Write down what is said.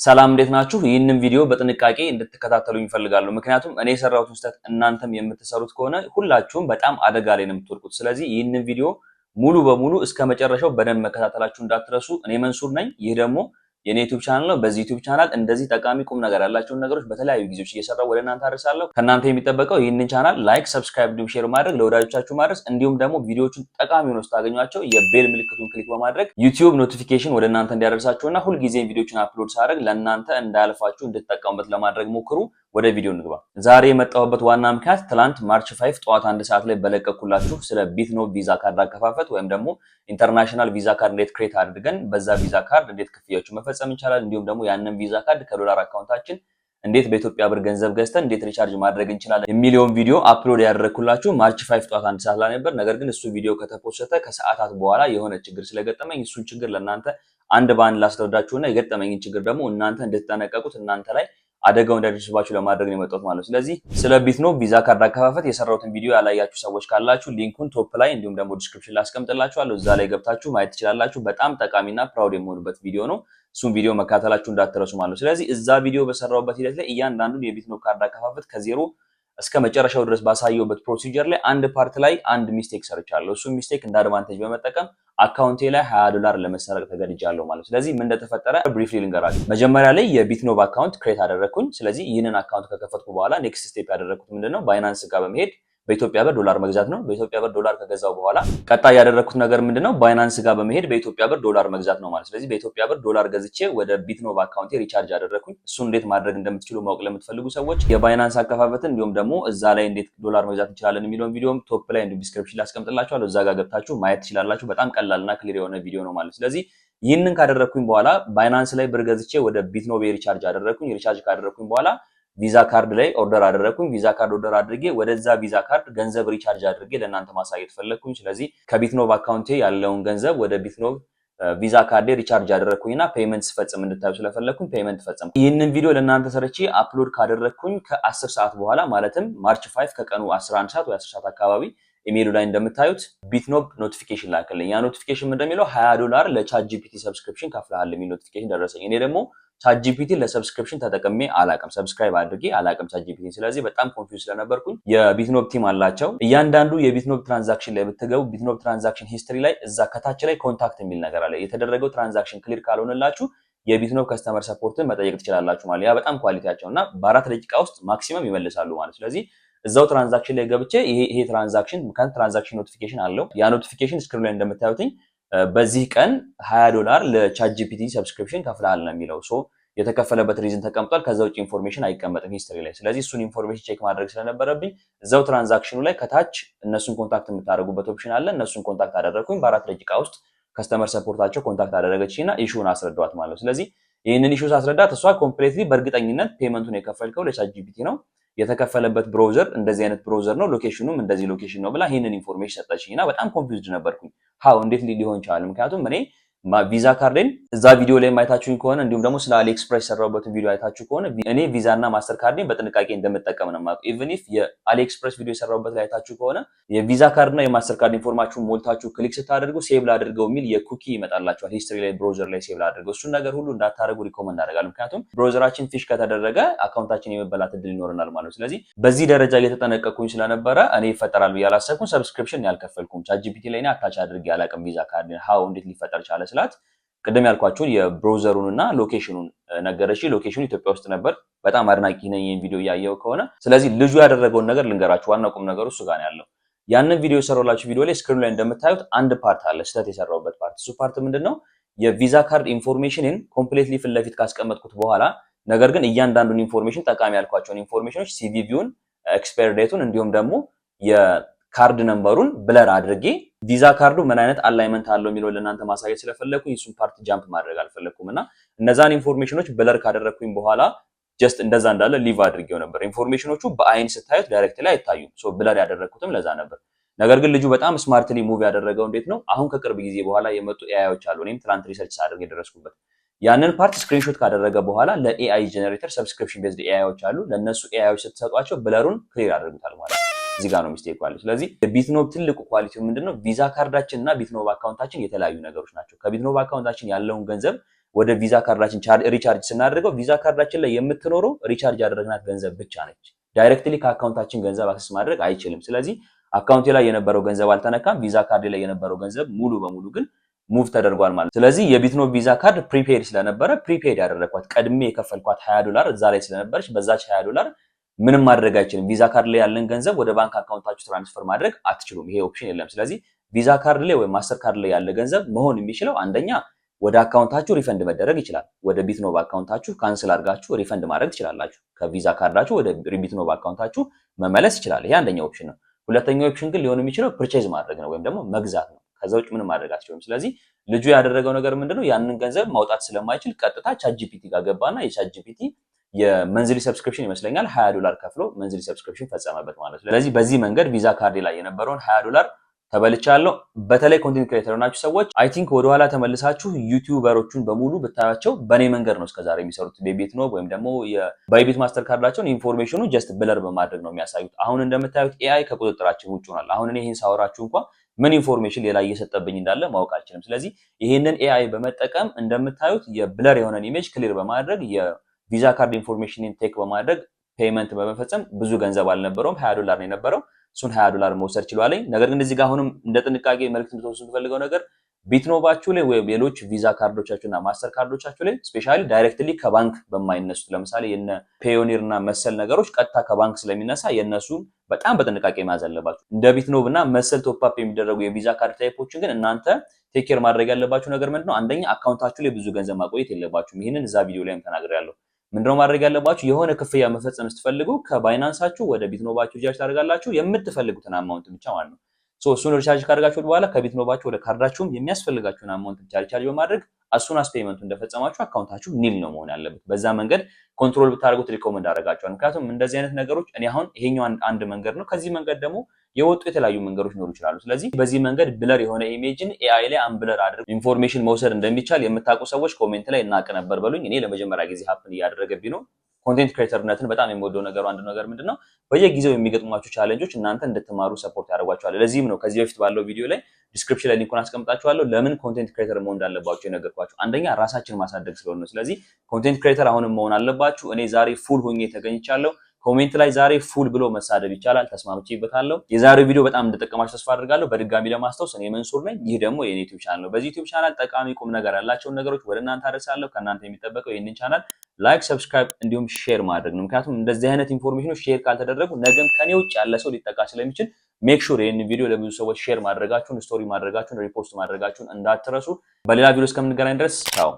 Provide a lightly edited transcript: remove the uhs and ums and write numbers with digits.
ሰላም፣ እንዴት ናችሁ? ይህንን ቪዲዮ በጥንቃቄ እንድትከታተሉኝ እፈልጋለሁ። ምክንያቱም እኔ የሰራሁትን ስህተት እናንተም የምትሰሩት ከሆነ ሁላችሁም በጣም አደጋ ላይ ነው የምትወድቁት። ስለዚህ ይህንን ቪዲዮ ሙሉ በሙሉ እስከ መጨረሻው በደንብ መከታተላችሁ እንዳትረሱ። እኔ መንሱር ነኝ። ይህ ደግሞ የኔ YouTube channel ነው። በዚህ YouTube channel እንደዚህ ጠቃሚ ቁም ነገር ያላቸውን ነገሮች በተለያዩ ጊዜዎች እየሰራሁ ወደ እናንተ አደርሳለሁ። ከእናንተ የሚጠበቀው ይህንን channel like፣ subscribe እንዲሁም share ማድረግ፣ ለወዳጆቻችሁ ማድረስ፣ እንዲሁም ደግሞ ቪዲዮዎቹን ጠቃሚ ሆነው ስታገኟቸው የ bell ምልክቱን click በማድረግ YouTube notification ወደ እናንተ እንዲያደርሳችሁና ሁልጊዜ ቪዲዮችን upload ሳደርግ ለእናንተ እንዳያልፋችሁ እንድትጠቀሙበት ለማድረግ ሞክሩ። ወደ ቪዲዮ እንግባ። ዛሬ የመጣሁበት ዋና ምክንያት ትላንት March 5 ጠዋት 1 ሰዓት ላይ በለቀኩላችሁ ስለ ቢትኖብ ቪዛ ካርድ አከፋፈት ወይም ደግሞ international Visa card እንዴት create አድርገን በዛ Visa card እንዴት ክፍያዎችን መፈጸም እንችላለን፣ እንዲሁም ደግሞ ያንን Visa card ከዶላር account ኣችን እንዴት በኢትዮጵያ ብር ገንዘብ ገዝተን እንዴት recharge ማድረግ እንችላለን የሚለውን ቪዲዮ upload ያደረግኩላችሁ March 5 ጠዋት 1 ሰዓት ላይ ነበር። ነገር ግን እሱ ቪዲዮ ከተፖሰተ ከሰዓታት በኋላ የሆነ ችግር ስለገጠመኝ እሱን ችግር ለእናንተ አንድ በአንድ ላስረዳችሁና የገጠመኝን ችግር ደግሞ እናንተ እንድትጠነቀቁት፣ እናንተ ላይ አደጋው እንዳይደርስባችሁ ለማድረግ ነው የመጣሁት ማለት ነው። ስለዚህ ስለ ቢትኖብ Visa card አከፋፈት የሰራሁትን ቪዲዮ ያላያችሁ ሰዎች ካላችሁ link ኡን top ላይ እንዲሁም ደግሞ description ላይ አስቀምጥላችኋለሁ። እዛ ላይ ገብታችሁ ማየት ትችላላችሁ። በጣም ጠቃሚና proud የምሆንበት ቪዲዮ ነው። እሱን ቪዲዮ መከታተላችሁ እንዳትረሱ ማለት ነው። ስለዚህ እዛ ቪዲዮ በሰራሁበት ሂደት ላይ እያንዳንዱን የቢትኖብ ካርድ አከፋፈት ከዜሮ እስከ መጨረሻው ድረስ ባሳየሁበት procedure ላይ አንድ part ላይ አንድ mistake ሰርቻለሁ። እሱን mistake እንደ advantage በመጠቀም account ኤ ላይ 20 ዶላር ለመሰረቅ ተገድጃለሁ ማለት ነው። ስለዚህ ምን እንደተፈጠረ briefly ልንገራችሁ። መጀመሪያ ላይ የቢትኖብ account create አደረግኩኝ። ስለዚህ ይህንን account ከከፈትኩ በኋላ next step ያደረግኩት ምንድነው? Binance ጋር በመሄድ በኢትዮጵያ ብር ዶላር መግዛት ነው። በኢትዮጵያ ብር ዶላር ከገዛሁ በኋላ ቀጣይ ያደረግኩት ነገር ምንድነው? Binance ጋር በመሄድ በኢትዮጵያ ብር ዶላር መግዛት ነው ማለት። ስለዚህ በኢትዮጵያ ብር ዶላር ገዝቼ ወደ ቢትኖብ account ኤ recharge አደረግኩኝ። እሱን እንዴት ማድረግ እንደምትችሉ ማወቅ ለምትፈልጉ ሰዎች የ Binance አከፋፈትን እንዲሁም ደግሞ እዛ ላይ እንዴት ዶላር መግዛት እንችላለን የሚለውን ቪዲዮም top ላይ እንዲሁም description ላይ አስቀምጥላችኋለሁ። እዛ ጋር ገብታችሁ ማየት ትችላላችሁ። በጣም ቀላልና clear የሆነ ቪዲዮ ነው ማለት። ስለዚህ ይህንን ካደረግኩኝ በኋላ Binance ላይ ብር ገዝቼ ወደ ቢትኖብ recharge አደረግኩኝ። Recharge ካደረግኩኝ በኋላ Visa card ላይ order አደረግኩኝ። Visa card order አድርጌ ወደዛ Visa card ገንዘብ recharge አድርጌ ለእናንተ ማሳየት ፈለግኩኝ። ስለዚህ ከቢትኖብ account ኤ ያለውን ገንዘብ ወደ ቢትኖብ Visa card ኤ recharge አደረግኩኝና payment ስፈጽም እንድታዩ ስለፈለግኩኝ payment ፈጸምኩ። ይህንን ቪዲዮ ለእናንተ ሰርቼ upload ካደረግኩኝ ከ10 ሰዓት በኋላ፣ ማለትም March 5 ከቀኑ 11 ሰዓት ወይ 10 ሰዓት አካባቢ፣ ኢሜይሉ ላይ እንደምታዩት ቢትኖብ notification ላከልኝ። ያ notification ምንድን ነው የሚለው? 20 ዶላር ለ ChatGPT subscription ከፍለሃል የሚል notification ደረሰኝ። እኔ ደግሞ ChatGPT ለ subscription ተጠቅሜ አላቅም፣ subscribe አድርጌ አላቅም ChatGPT። ስለዚህ በጣም confuse ስለነበርኩኝ የቢትኖብ team አላቸው። እያንዳንዱ የቢትኖብ transaction ላይ ብትገቡ ቢትኖብ transaction history ላይ እዛ ከታች ላይ contact የሚል ነገር አለ። የተደረገው transaction clear ካልሆነላችሁ የቢትኖብ customer support ን መጠየቅ ትችላላችሁ ማለት። ያ በጣም quality ያቸው እና በ4 ደቂቃ ውስጥ maximum ይመልሳሉ ማለት። ስለዚህ እዛው transaction ላይ ገብቼ ይሄ transaction ምክንያቱም transaction notification አለው። ያ notification screen ላይ እንደምታዩትኝ በዚህ ቀን 20 ዶላር ለ ChatGPT subscription ከፍለሃል ነው የሚለው። So የተከፈለበት reason ተቀምጧል። ከዛ ውጭ information አይቀመጥም history ላይ። ስለዚህ እሱን information check ማድረግ ስለነበረብኝ እዛው transaction ኑ ላይ ከታች እነሱን contact የምታደርጉበት option አለ። እነሱን contact አደረግኩኝ። በ4 ደቂቃ ውስጥ customer support ኣቸው contact አደረገች እና issue ውን አስረዳኋት ማለት ነው። ስለዚህ ይህንን issue ሳስረዳት እሷ completely በእርግጠኝነት payment ኡን የከፈልከው ለ ChatGPT ነው፣ የተከፈለበት browser እንደዚህ አይነት browser ነው፣ location ኑም እንደዚህ location ነው ብላ ይህንን information ሰጠችኝ እና በጣም confused ነበርኩኝ። How፣ እንዴት ሊሆን ቻለ? ምክንያቱም እኔ Visa card ኤን እዛ ቪዲዮ ላይ ማየታችሁኝ ከሆነ እንዲሁም ደግሞ ስለ AliExpress የሰራሁበትን ቪዲዮ አይታችሁ ከሆነ እኔ ቪዛ እና Master card ኤን በጥንቃቄ እንደምጠቀም ነው የማውቀው። Even if የ AliExpress ቪዲዮ የሰራሁበት ላይ አይታችሁ ከሆነ የ Visa card እና የ Master card information ሞልታችሁ click ስታደርጉ save ላድርገው የሚል የ cookie ይመጣላችኋል። History ላይ browser ላይ save ላድርገው። እሱን ነገር ሁሉ እንዳታደርጉ recommend አደርጋለሁ። ምክንያቱም browser ኣችን phish ከተደረገ account ኣችን የመበላት እድል ይኖረናል ማለት ነው። ስለዚህ በዚህ ደረጃ እየተጠነቀቅኩኝ ስለነበረ እኔ ይፈጠራል ብዬ አላሰብኩም። Subscription ያልከፈልኩም ChatGPT ላይ እኔ attach አድርጌ አላቅም Visa card። How፣ እንዴት ሊፈጠር ቻለ ስላት ቅድም ያልኳችሁን የ browser ኡን እና location ኑን ነገረች። Location ኑ ኢትዮጵያ ውስጥ ነበር። በጣም አድናቂ ነኝ ይህን ቪዲዮ እያየው ከሆነ። ስለዚህ ልጁ ያደረገውን ነገር ልንገራችሁ። ዋናው ቁም ነገሩ እሱ ጋር ነው ያለው። ያንን ቪዲዮ የሰራሁላችሁ ቪዲዮ ላይ screen ኑ ላይ እንደምታዩት አንድ part አለ፣ ስህተት የሰራሁበት part። እሱ part ምንድን ነው? የ Visa card information ን completely ፊት ለፊት ካስቀመጥኩት በኋላ ነገር ግን እያንዳንዱን information፣ ጠቃሚ ያልኳቸውን information ኖች CVV ውን፣ expire date ኡን እንዲሁም ደግሞ የ card number ኡን blur አድርጌ Visa card ኡ ምን አይነት alignment አለው የሚለውን ለእናንተ ማሳየት ስለፈለግኩኝ እሱን part jump ማድረግ አልፈለግኩም እና እነዛን information ኖች blur ካደረግኩኝ በኋላ just እንደዛ እንዳለ leave አድርጌው ነበር። Information ኖቹ በአይን ስታዩት directly አይታዩም። So blur ያደረግኩትም ለዛ ነበር። ነገር ግን ልጁ በጣም smartly move ያደረገው እንዴት ነው? አሁን ከቅርብ ጊዜ በኋላ የመጡ AI ዎች አሉ። እኔም ትናንት research ሳደርግ የደረስኩበት፣ ያንን part screenshot ካደረገ በኋላ ለ AI generator፣ subscription based AI ዎች አሉ። ለእነሱ AI ዎች ስትሰጧቸው blur ኡን clear ያደርጉታል ማለት ነው። እዚህ ጋር ነው mistake ያለው። ስለዚህ የቢትኖብ ትልቁ quality ው ምንድነው? Visa card ኣችን እና ቢትኖብ account ኣችን የተለያዩ ነገሮች ናቸው። ከቢትኖብ account ኣችን ያለውን ገንዘብ ወደ ቪዛ ካርዳችን recharge ስናደርገው ቪዛ ካርዳችን ላይ የምትኖረው recharge ያደረግናት ገንዘብ ብቻ ነች። Directly ከ account ኣችን ገንዘብ access ማድረግ አይችልም። ስለዚህ account ኤ ላይ የነበረው ገንዘብ አልተነካም። ቪዛ ካርድ ላይ የነበረው ገንዘብ ሙሉ በሙሉ ግን move ተደርጓል ማለት። ስለዚህ የቢትኖብ ቪዛ ካርድ prepaid ስለነበረ prepaid ያደረግኳት፣ ቀድሜ የከፈልኳት 20 ዶላር እዛ ላይ ስለነበረች በዛች 20 ዶላር ምንም ማድረግ አይችልም። ቪዛ ካርድ ላይ ያለን ገንዘብ ወደ ባንክ account ኣችሁ transfer ማድረግ አትችሉም። ይሄ option የለም። ስለዚህ ቪዛ ካርድ ላይ ወይም ማስተር ካርድ ላይ ያለ ገንዘብ መሆን የሚችለው አንደኛ ወደ account ኣችሁ refund መደረግ ይችላል። ወደ ቢትኖብ account ኣችሁ cancel አድርጋችሁ refund ማድረግ ትችላላችሁ። ከቪዛ ካርዳችሁ ወደ ቢትኖብ account ኣችሁ መመለስ ይችላል። ይሄ አንደኛው option ነው። ሁለተኛው option ግን ሊሆን የሚችለው purchase ማድረግ ነው ወይም ደግሞ መግዛት ነው። ከዛ ውጭ ምንም ማድረግ አትችሉም። ስለዚህ ልጁ ያደረገው ነገር ምንድነው? ያንን ገንዘብ ማውጣት ስለማይችል ቀጥታ ChatGPT ጋር ገባና የ ChatGPT የ monthly subscription ይመስለኛል 20 ዶላር ከፍሎ monthly subscription ፈጸመበት ማለት ነው። ስለዚህ በዚህ መንገድ ቪዛ ካርድ ላይ የነበረውን 20 ዶላር ተበልቻለሁ። በተለይ content creator ናችሁ ሰዎች I think ወደኋላ ተመልሳችሁ YouTuber ኦቹን በሙሉ ብታያቸው በእኔ መንገድ ነው እስከዛሬ የሚሰሩት። የቢትኖብ ወይም ደግሞ የባይቢት ማስተር ካርዳቸውን information ኑ just blur በማድረግ ነው የሚያሳዩት። አሁን እንደምታዩት AI ከቁጥጥራችን ውጭ ሆኗል። አሁን እኔ ይህን ሳወራችሁ እንኳ ምን information ሌላ እየሰጠብኝ እንዳለ ማወቅ አልችልም። ስለዚህ ይህንን AI በመጠቀም እንደምታዩት የ blur የሆነን image clear በማድረግ፣ የቪዛ ካርድ information ን take በማድረግ payment በመፈጸም ብዙ ገንዘብ አልነበረውም፣ 20 ዶላር ነው የነበረው። እሱን 20 ዶላር መውሰድ ችሏል። ነገር ግን እዚህ ጋር አሁንም እንደ ጥንቃቄ መልዕክት እንድትወስዱ የምፈልገው ነገር ቢትኖባችሁ ላይ ወይም ሌሎች ቪዛ ካርዶቻችሁ እና ማስተር ካርዶቻችሁ ላይ specially directly ከባንክ በማይነሱት፣ ለምሳሌ የነ ፔዮኒር እና መሰል ነገሮች ቀጥታ ከባንክ ስለሚነሳ የእነሱን በጣም በጥንቃቄ መያዝ አለባችሁ። እንደ ቢትኖብ እና መሰል top up የሚደረጉ የቪዛ ካርድ type ኦችን ግን እናንተ take care ማድረግ ያለባችሁ ነገር ምንድነው? አንደኛ account ኣችሁ ላይ ብዙ ገንዘብ ማቆየት የለባችሁም። ይህንን እዛ ቪዲዮ ላይም ተናግሬያለሁ። ምንድነው ማድረግ ያለባችሁ? የሆነ ክፍያ መፈጸም ስትፈልጉ ከባይናንሳችሁ ወደ ቢትኖባችሁ recharge ታደርጋላችሁ፣ የምትፈልጉትን amount ብቻ ማለት ነው። So እሱን recharge ካደርጋችሁ በኋላ ከቢትኖባችሁ ወደ ካርዳችሁም የሚያስፈልጋችሁን amount ብቻ recharge በማድረግ as soon as payment ኡ እንደፈጸማችሁ account ኣችሁ nil ነው መሆን ያለበት። በዛ መንገድ control ብታደርጉት recommend አደርጋችኋለሁ። ምክንያቱም እንደዚህ አይነት ነገሮች እኔ አሁን ይሄኛው አንድ መንገድ ነው። ከዚህ መንገድ ደግሞ የወጡ የተለያዩ መንገዶች ሊኖሩ ይችላሉ። ስለዚህ በዚህ መንገድ blur የሆነ image ን AI ላይ unblur አድርጎ information መውሰድ እንደሚቻል የምታውቁ ሰዎች comment ላይ እናቅ ነበር በሉኝ። እኔ ለመጀመሪያ ጊዜ happen እያደረገብኝ ነው። Content creator ነትን በጣም የምወደው ነገሩ አንዱ ነገር ምንድነው? በየጊዜው የሚገጥሟችሁ challenge ኦች እናንተ እንድትማሩ support ያደርጓችኋል። ለዚህም ነው ከዚህ በፊት ባለው ቪዲዮ ላይ description ላይ link ኡን አስቀምጣችኋለሁ ለምን content creator መሆን እንዳለባችሁ የነገርኳችሁ። አንደኛ ራሳችን ማሳደግ ስለሆነ ነው። ስለዚህ content creator አሁንም መሆን አለባችሁ። እኔ ዛሬ fool ሆኜ ተገኝቻለሁ። Comment ላይ ዛሬ fool ብሎ መሳደብ ይቻላል፣ ተስማምቼበታለሁ። የዛሬው ቪዲዮ በጣም እንደጠቀማችሁ ተስፋ አድርጋለሁ። በድጋሚ ለማስታወስ እኔ መንሱር ነኝ። ይህ ደግሞ የኔ ዩቲዩብ ቻናል ነው። በዚህ ዩቲዩብ ቻናል ጠቃሚ ቁም ነገር ያላቸውን ነገሮች ወደ እናንተ አደርሳለሁ። ከእናንተ የሚጠበቀው ይህንን channel like፣ subscribe እንዲሁም share ማድረግ ነው። ምክንያቱም እንደዚህ አይነት information ኖች share ካልተደረጉ ነገም ከኔ ውጭ ያለ ሰው ሊጠቃ ስለሚችል make sure ይህንን ቪዲዮ ለብዙ ሰዎች share ማድረጋችሁን፣ story ማድረጋችሁን፣ repost ማድረጋችሁን እንዳትረሱ። በሌላ ቪዲዮ እስከምንገናኝ ድረስ ቻው።